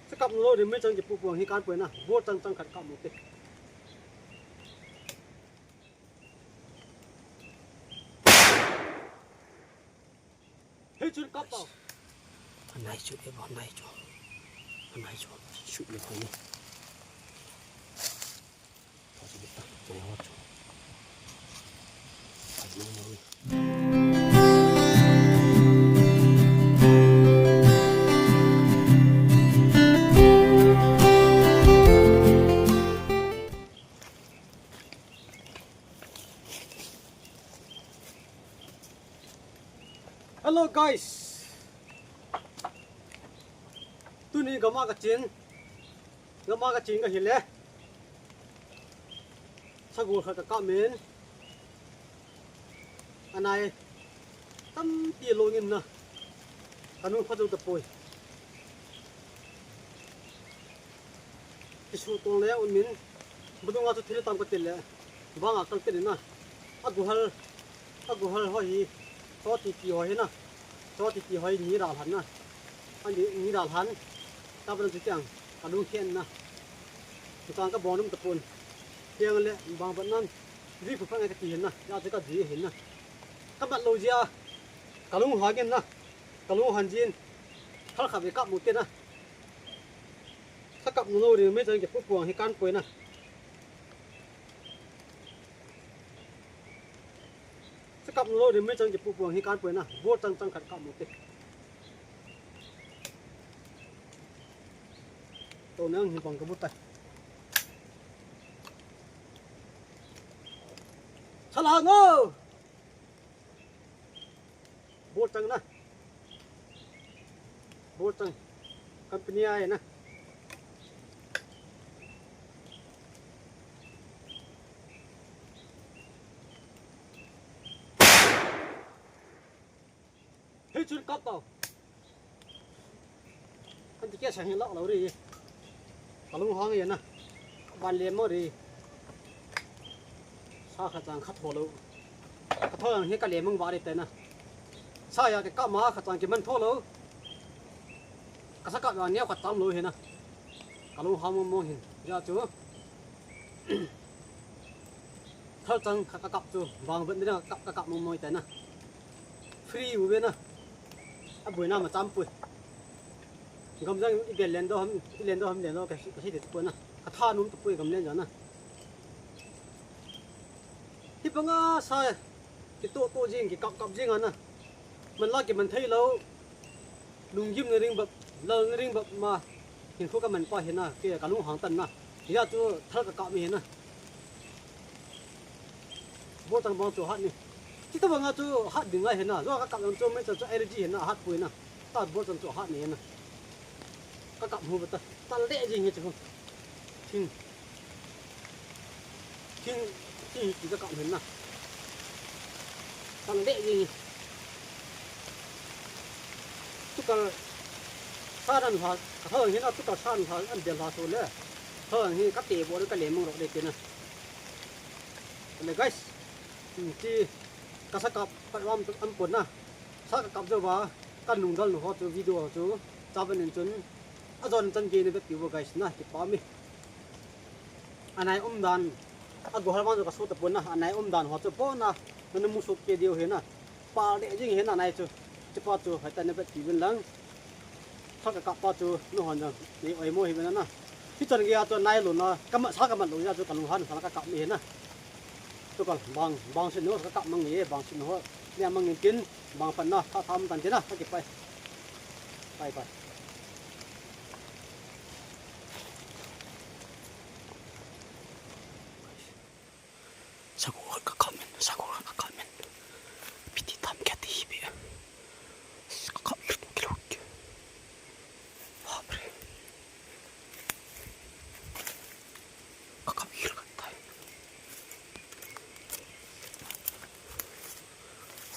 Sab kam no lawm, mej tseev ces puj puas heev kab puas na, npuab tseev tseev khav kam mus tej. Hej, tsis kab tau. Nai tsuj, nai tsuj, nai tsuj, tsuj li ko. Hello guys, tug ni nkawd maj kab tseev, nkawd maj kab tseev nkawd hais le, tshaj kuv khav kam kam me, a nai, tam ti lo nyeej na, kab nub phaj zoo tas pua. Tsis su tuaj le ua mi, npua tub nqa tug thij li tam ko tej le, npab nqa kab tej li na, a kuv hab, a kuv hab ho hi, tso ti ti ho hi na, tso ti ti ho hi nyiv dam hlab na, nyiv dam hlab, tab pab no tsis tiag, kab nub hiaj na, ntaag kab npoo nub tas pua, thiaj le npaa npam na, vij kuv pab nqa kab ti heev na, yog tsi kab ntxiv heev na, kab mam lug ziab, kab lub hav nyeej na, kab lub hav ntsib, thab khav kam mus tej na. Sab kam no lawm, mej tseev ces puj puas heev kab puas na. Sab kam no lawm, mej tseev ces puj puas heev kab puas na, npuab tseev tseev khav kam mus tej. Tau nab heev npoo kab npub tais. Tshaj lawm no. Npuab tseev na, npuab tseev, company na. Hej, tsis kab tau. Kab ti kiaj sav heev loj lawm ri. Kab lub hav nyeej na, npaj le muab ri. Sab khav txaas khav thuam lawm, khav thuam heev kab le meej vam li tes na. Sab yog kab kam mas khav txaas ces meej thuam lawm. Kab sab kam mas niab khav txaas lawm heev na. Kab lub hav mob mob heev yog tsuas thawj tseev kab kam tsuas npaa npam kab kam mob mob tes na. Free ua ve na, ab pui na mas txab pui. Nkam zeej ib pliag le ntau, ib pliag ntau, ib pliag ntau, kav sib tias tsis pua na, kab thaj nub tsis pua nkam le ntawd na. Tib pab nga sab ces tuaj tuaj zeej ces kam kam zeej na. Mas laj ces mas thej lawm, nus yim nws ri npam, laws nws ri npam mas, heev khuj kab mas paj heev na, ces kab lub hav tas na, yog tsuas thawj kab kam heev na. Npuab tseev npoo tsuas haj ni, tib tug npoo nga tsuas haj dwm nga heev na, zuag kab kam tsuas mej tseev tsuas allergy heev na, haj pui na, tab npuab tseev tsuas haj ni na. Kab kam hu tas lej yeej heev tsis hu, tib tsis kab kam heev na, tas lej yeej. Tub kaw sab na, thawj heev na, tub kaw sab na, ntiav hla xu le, thawj heev kab tes npua kab le meej rom dej tes na. Guys, tsis kab sab kam paj am puas na, sab kam kam tsuas vas, kab nus dab nus ho tsuas video tsuas tsa paj neeg tsuas, ab zog neeg tsa nce neeg peb piv ua guys na ces pab mej. A nai ob ntas, a kuv hab lab tsuas kab sub tas puas na, a nai ob ntas ho tsuas pab na, no nws mus su kiag diu heev na, paj dej yeej heev na nai tsuas, tsis pab tsuas hais tas nws peb piv ven leej, sab kam kam pab tsuas nub ho nws ua muab heev na na. Tib txog nws yog tsuas nai lus no, kab mam sab kab mam lus yog tsuas kab lus hab nws xav kab kam heev na. Tub kaw npaa sim nus kab kam meej, npaa sim nus, niaj meej nkees, npaa paj na, thab thab tas nce na, tag kis pab, pab pab. Sab kuv kab kam meej, sab kuv kab kam meej, pib tiv tam kiag tib peb, kab kam ywg kiag lug, pab pab. Kab kam ywg lug tas,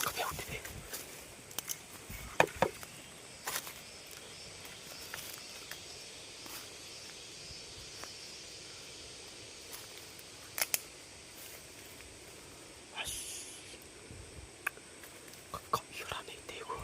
kab peb ua tib peb. Koj, koj yuav lam nej tej kuv.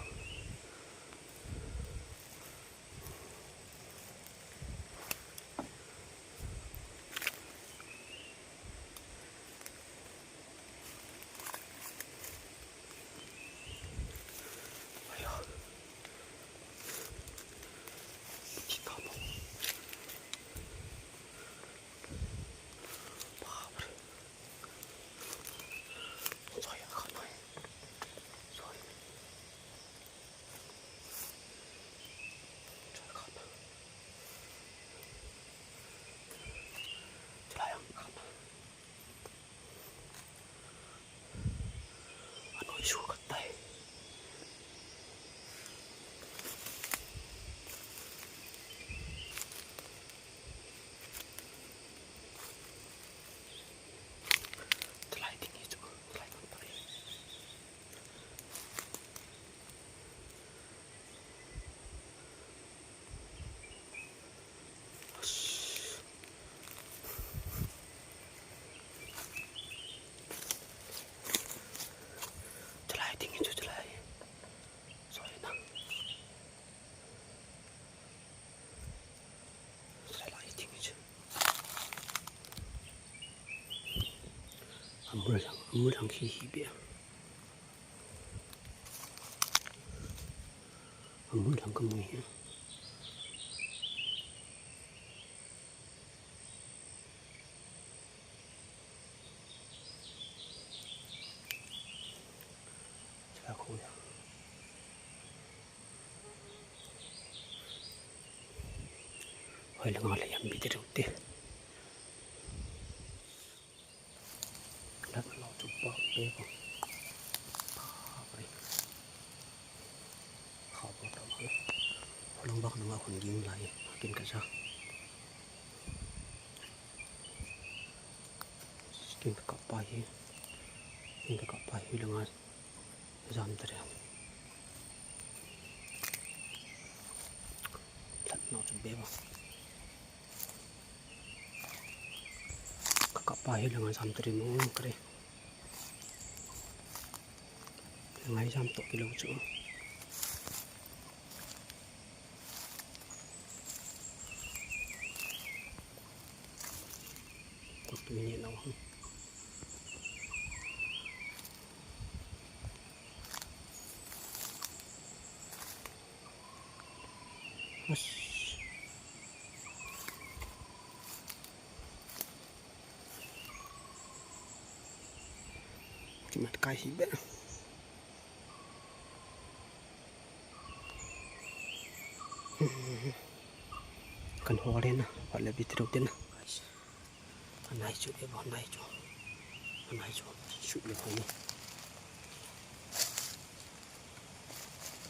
Muab leeg khi khi pem. Muab leeg koj mus. Hais lawv nqa lawv yam npib tej rau tej. Lawv los tsuas pom peb ko. Qhov pom tau lawm. Hauv lub npab no mas hauv yeeb lais kiv ka zaj. Kiv kom pab hwj, kiv kom pab hwj lawv nqa zaj ntawd. Lawv no tsuas peb ko. Kom pab hwj lawv nqa zaj ntawd mus ko. Lawv nqa zaj tom kiv lawv tsuas. Kuv tus niam no. Tsis mas kais hib peb. Kan huaj li na, huaj li pib rau tiag na. Nai tsuas, nai tsuas, nai tsuas, sum li qhov no.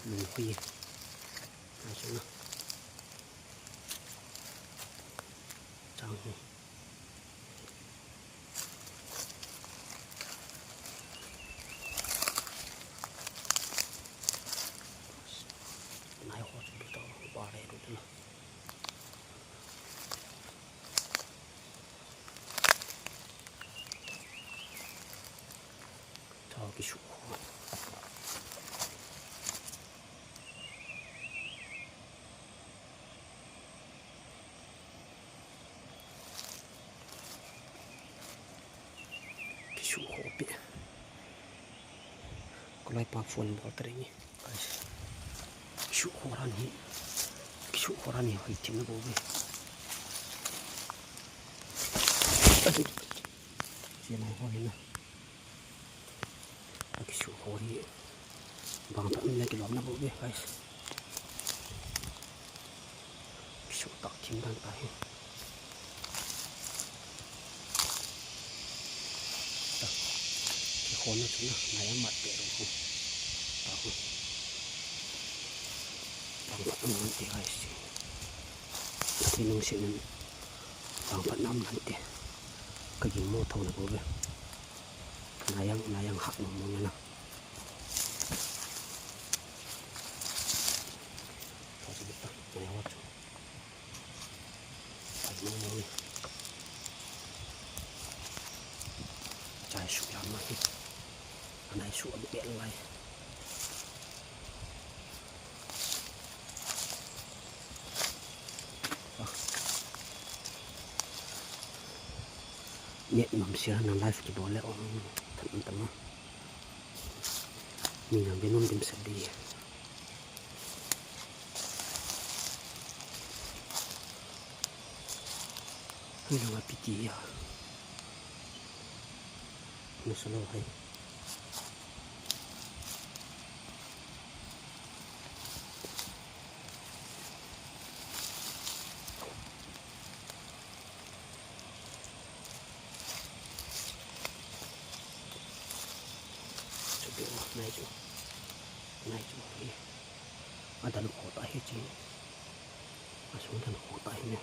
Nai tsuas na. Tsav. Nai huaj tsuas tau npa li rau tiag na. Tso kiv sum qhuav. Kiv sum qhuav pem. Koj laij pab phone npog tag li. Kiv sum qhuav rab ni, kiv sum qhuav rab ni hais tias nws pom pem. Tsis nai huaj li na. Kiv sum qhuav li, npog tau me kiv los na pom pem. Kiv sum tom thib nrag tas. Kiv qhuav no tsuas na, nai yeej mam tias rau hauv. Npog tau me kiv hais tias, ib hnub sim no npog tau nab hais tias koj yeej muaj thauj na pom pem. Nai yeej, nai yeej ham mus mus na. Tsav sum yam no, nai sum pem lais. Niam mam siab nag live ces pom lawm os, tham tam no. Nws yog npe nub npe xeem li. Hwj, los mas pib tis yog nws sawv los hais. Nai tsuas, nai tsuas, a tas nws qhuav tas thiab tsis, a xyov tas nws qhuav tas thiab ne.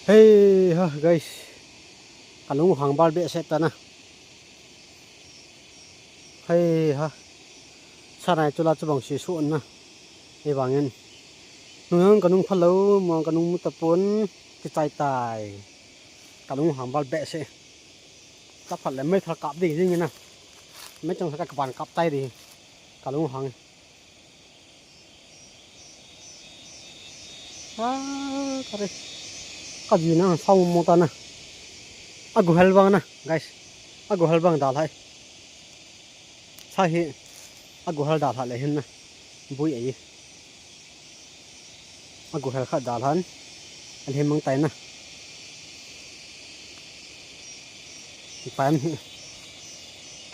Hej ha guys, qab lub hav npab pem saib tas na. Hej ha, Sab nais tsuj laj tsuj voos siv suam na. Es vaam nug koj nub phaj lawm mas koj nub muab tau puab tsi txais tais. Koj lub hav npab pem seb. Tab pham lawv meb thov kab dej zeej na. Meb coj kab pas kab taib di. Koj lub hav. Koj yim na txhob mus mus tau na. Ab kuv hal vaaj na guys. Ab kuv hal vaaj dag lawm. Txhab hib. Ab kuv hal dag lawm le na. Npub es ab kuv hal khab dag lawm. Li meej tais na.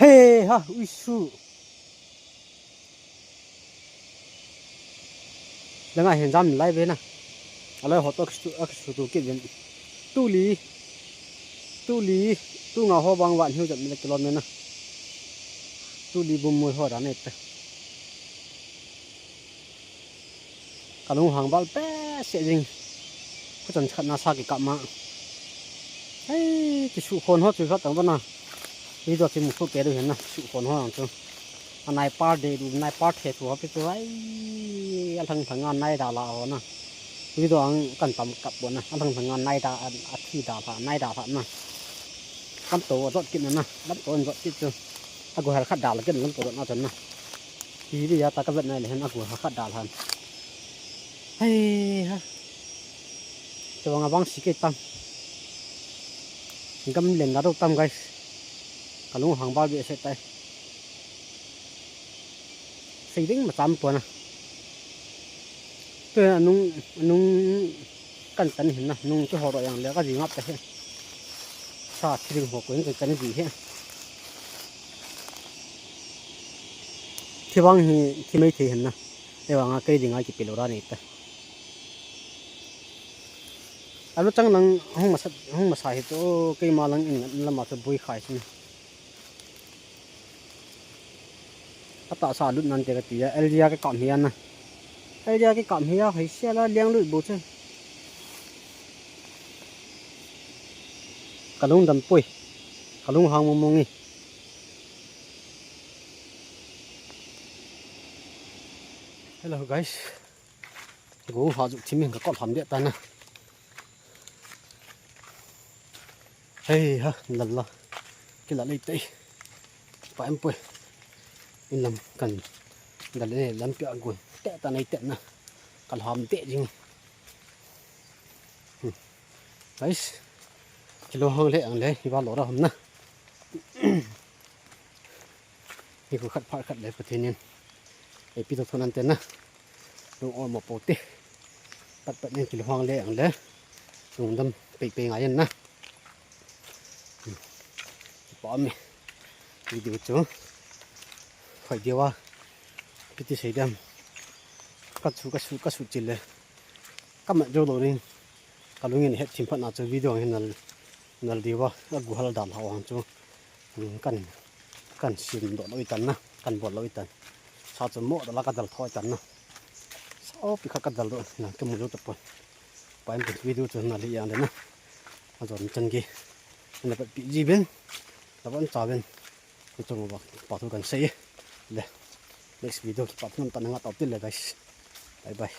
Hej ha ub su. Leej a hais ntsab laib peb na. Lawv hov tau su tus kiv tub li, tub li, tub nga ho vaaj vam hnub zam me le kilom me na. Tub li bu mu ho dag nej tag. Koj lub hav npab pem siab zeeg. Kuv tseem tsham na xa kev kam mas. Tsis xyum qhuas hov tsis xob teev pab na. Ib tug tsis mus txhua kev dua na, xyum qhuas hov txug. Nais pab de du nais pab them txug peb txug. Ab dleeg dleeg nais dag lam hov na. Ib tug kaj tam kam puas na, ab dleeg dleeg nais dag, a thij dag hlam nais dag hlam na. Lab tau zom kij no na, lab tau zom kij txug. Ab kuv hal khab dag lawm kij lab tau zom no txug na. Ib yav tas kab vaj na le ab kuv hal khab dag lawm. Hais, cov vaab siv kej tam, nkam lees ntav rau tam guys. Koj lub hav npab pem seb tais. Xeeb deeb mas txav puas na. Twb nub kaj teev na, nub twb ho dom yas le koj yim ngab tais thiab. Sab thib leeg huv kuv yeej teev yim thiab. Thib vaab thib meb thib heev na. Es vaam kej li nga ces pem lug dab ne tag. Lub tseeb leej hoob mas xais hib tu kej mas leej leej mas txug npui khais xwb na. Tab tom xav lub no tias tias Elia kej kom hmiav na. Elia kej kom hmiav hais siab lab liab lub bus xwb. Koj lub ntam puj, koj lub hav mus mus ngi. Hello guys, kuv ho zum thib mej nkag koj hlo ntiaj tag na. Hej ha, lawm los, kij lam li teb, pab pub, ib leeg kag ntawm li lab piam kuv teb tag na ib teg na, koj hlo ntiaj teb. Guys, tsis lub hoob le eev le ib vaj los rau hov na. Kuv khaj phaj khaj le puag thib niaj, es pib tau thaum no tiag na, lub ua mos paus teg, pab pab nej tsis lub hoob le eev le, lub ntam pem pem nga yeej na. Pom me video txug, hais tias ua, pib tib si tiag, koj txhum koj txhum koj txhum tsis le, koj mam zoo lawm ne. Koj lub nyiaj ne hej thim phaj na txug video na, li ua kuv hab los dag hlo txug, koj sim ntaus lawm ib tag na, koj npuab lawm ib tag, xav txug muab tas lab koj dag thov ib tag na. Xav pib koj dag lawm na koj mus lub tas puag, pab video txug na li ua ntawd na. Txog tseeb kis, pib zib peb, los pab txog peb, txug pom tug kas xeb le, next video pab tug tam na nga tau tij le guys, bye bye.